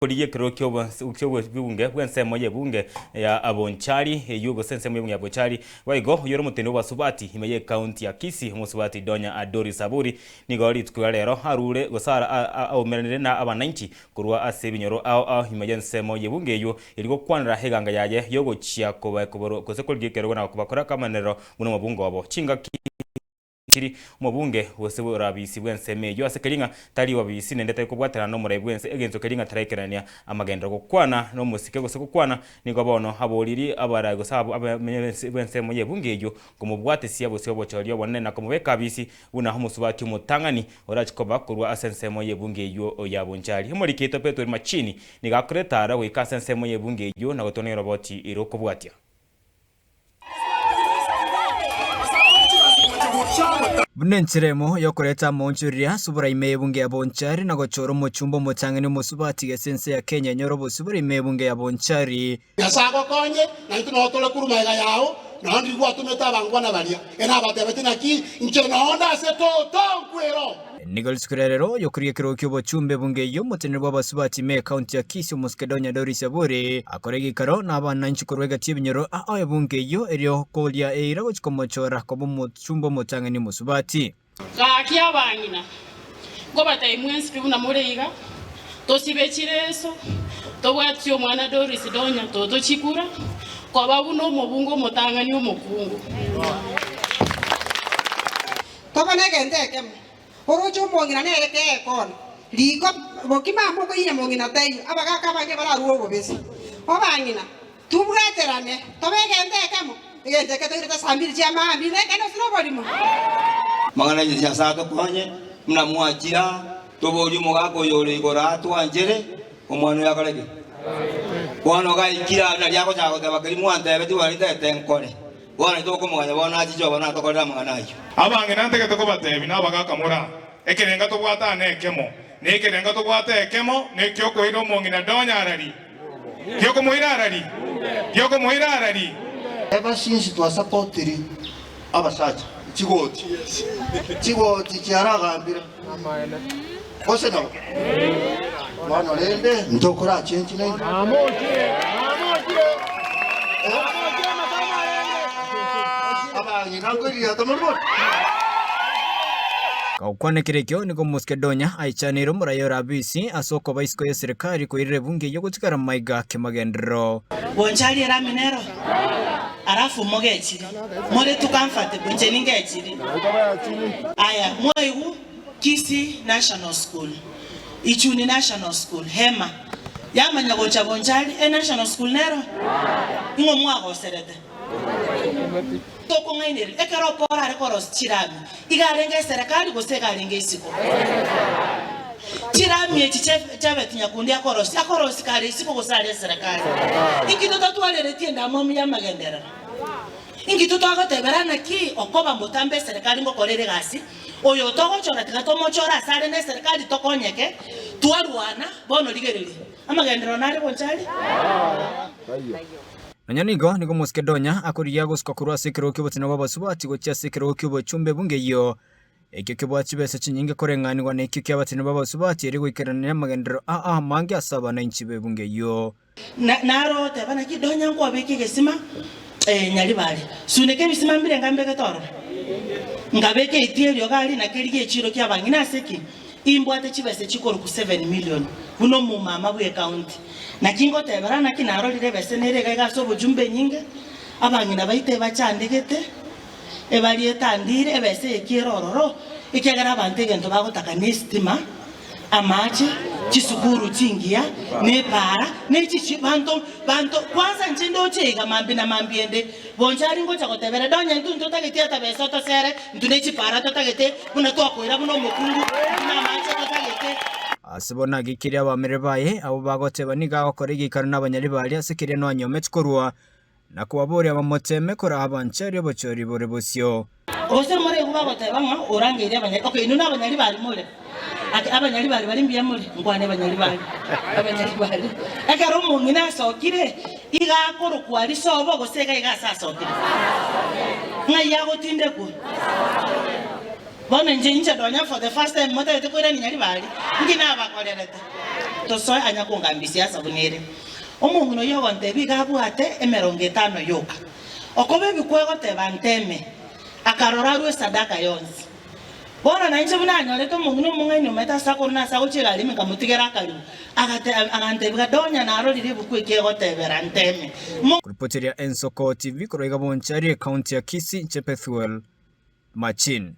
Korigia ekerogo ki'obonge bw'ensemo y'ebunge ya Bonchari, eyio gose ensemo y'ebunge ya Bonchari. Boigo oyio ore omotende bw'abasubati ime y'ekaunti ya Kisii, omosubati Donya Doris Aburi, nigo rituko ria rero arure gose aumeranire na abananchi korwa ase ebinyoro ao ao ime y'ensemo y'ebunge eyio erio gokwanera eganga yaye y'ogochia gose korigia ekerogo na kobakora akamanero buna omobunge obo chingaki Chiri omobunge gose orabisi bw'ensemo eyio ase keria ng'a tari obabisi naende tari kobwaterana nomorai bw'ense egento keria ng'a taraikerania amagenderero. Gokwana nomosike gose gokwana nigo bono aboriri abarai gose abamenyi b'ensemo y'ebunge eyio komobwatesia bosio obochori obonene na komobeka abisi buna omosubati omotang'ani orache koba korwa ase ensemo y'ebunge eyio ya Bonchari. Omoriki oito Pethuel Machini nigo akoreta ara goika ase ensemo y'ebunge eyio na gotwana eroboti rokobwatia. Buna enchera emo y'okoreta amaonchoreria ase oboraime y'ebunge ya Bonchari na gochora omochumba omotang'ani omosubati gese ense ya Kenya enyore obosibore ime y'ebunge ya Bonchari. Nyasae agokonye, na intwe nao tore korwa magega yao, nao ndiri gwatomete abangwana baria. Ere nabatebetie, Naki inche nao nde ase toto nkwero. Nigo rituko ria rero oyokorigia ekerogo ki'obochumbe ebunge eyio omoteneneri bw'abasubati ime ekaunti ya Kisii Omosekedonia Doris Aburi akore egeikaro na abananchi korwa egati y'ebinyoro ao ebunge eyio erio koria eira gochia komochora koba omochumbe omotang'ani omosubati. Gaki abang'ina, nkobatebia mwensi pi buna more iga, tosibe chireso, tobwatie omwana Doris Donya totochikura, koba buna omobunge omotang'ani omokungu. Tobe negento ekemo, oroche omong'ina nere kegekona riko, bokima amo okoinya mong'ina taiyo, abagaaka abange bararue obobesa. Obang'ina, tobwaterane, tobe egento ekemo, egento eke toirete saa mbiri chi'amaambia, nekende gose noborimo. Amang'ana aye Nyasae atokonye, buna mwachira, toborie omogaka oyo ore igoro atwanchere, omwana oyo akore ki? Bono gaikire aria nario agochaka goteba keria mwantebetie buna ritagete nkore. Bono intwe tokomoganya bono achiche obo natokorere amang'ana ayio. Abang'ina ntagete kobatebia na abagaaka more aa, ekerenga tobwate aa nekemo, na ekerenga tobwate ekemo nekiokoira omong'ina Donya arari, giokomoira arari, giokomoira arari. Ever since twasapotiri abasacha chigoti, chigoti chiaragambire gose nabo? Bono rende ntokorachenchi naintwe. Abang'ina nkoiririata more bono? Gokwana ekero ekio nigo Omosike Donya aichaneire omoraia ore Abisi ase okoba isiko y'eserekari koirera ebunge eyio gotigara maiga kemagenderero. Bonchari erami nero, alafu mogechiri, more too comfortable, inche ningechiri. Aya, mwaigwa Kisii National School, Ichuni National School, Hema, yamanya gocha Bonchari, e National School nero? Ing'o mwagoserete? Tokong'ainereria, ekero Paul are korosia chirami, iga arenge eserekari gose iga arenge isiko? Chirami echi Chebet Nyakundi akorosia, akorosia kare isiko gose are eserekari? Inki totatwareretie endamwamu y'amagenderero? Inki totagotebera naki okoba motambe eserekari ngokora ere egasi? Oyo togochora tiga tomochore ase are neserekari tokonyeke, twarwana, bono rigereria, amagenderero nare gocha are? Nonya nigo, nigo omosike Donya akorigia gosuka korwa ase ekerogo ki'obotenenwa bw'abasubati gochia ase ekerogo ki'obochumbe ebunge eyio, ekio kebwate chibesa chinyinge koreng'anigwa nekio ki'abatenenwa b'abasubati erio goikeranania amagenderero aa amange ase abanainchi b'ebunge eyio. Naro oteba, Naki Donya nkwabeke egesima Nyaribari, suneka ebisima mbire ngambegete ororo, nkabeka eiti eriogo aria na keria gi'echiiro ki'abang'ina. Ase ki? Imbwate chibesa chikorokwa 7 million buna omomama bw'ecounty. Naki ngotebera naki narorire ebesa nere iga iga ase obochumbe enyinge, abang'ina baito ebachandegete, ebaria etandire, ebesa eye ki ere ororo, ekiagera abanto egento bagotaka nesitima, amache, chisukuru chingiya, na epaara, ne chichi banto banto kwanza inche ndoche iga mambia na mambia ende, Bonchari ngocha gotebera, Donya intwe ntotageti ata besa otosere, intwe ne chipaara totagete, buna twakoira buna omokungu, intwe namache totagete. Ase bono agekirie abamere baye, abwo bagoteba nigo agokora egeikaro nabanyaribari ase keria nwanyometi korwa, na kobaboria bamoteeme koraa abanchari obochori bore bosio. Gose moraigwe bagoteba ng'a orangeirie abanyari, okay, inwe nabanyaribari more? Ake abanyaribari baria mbuya more? Nkwane abanyaribari, abanyaribari. Ekero omong'ina asokire, iga akorokwa aria sobo gose iga iga ase asokire? Ng'ai agotindekwa? Bono inche inche nonya for the first time motagete koirania nyaribari, inki nabakorerete? Tosoe anya kongambia siasa buna ere. Omong'ina oyio ogontebia iga abwate emerongo etano yoka. Okoba ebikwa egoteba nteme, akarora arue esadaka yonsi. Bono nainche buna anyorete omong'ina omong'aini omanyete ase akorwa na ase agochia egari ime nkamotigera akaribu, agate agantebia iga, Donya narorire ebuku eke egotebera nteme. Mo. Koripoteria Ensoko TV korwa iga Bonchari, Ekaunti ya Kisii, Inche Pethuel Machin.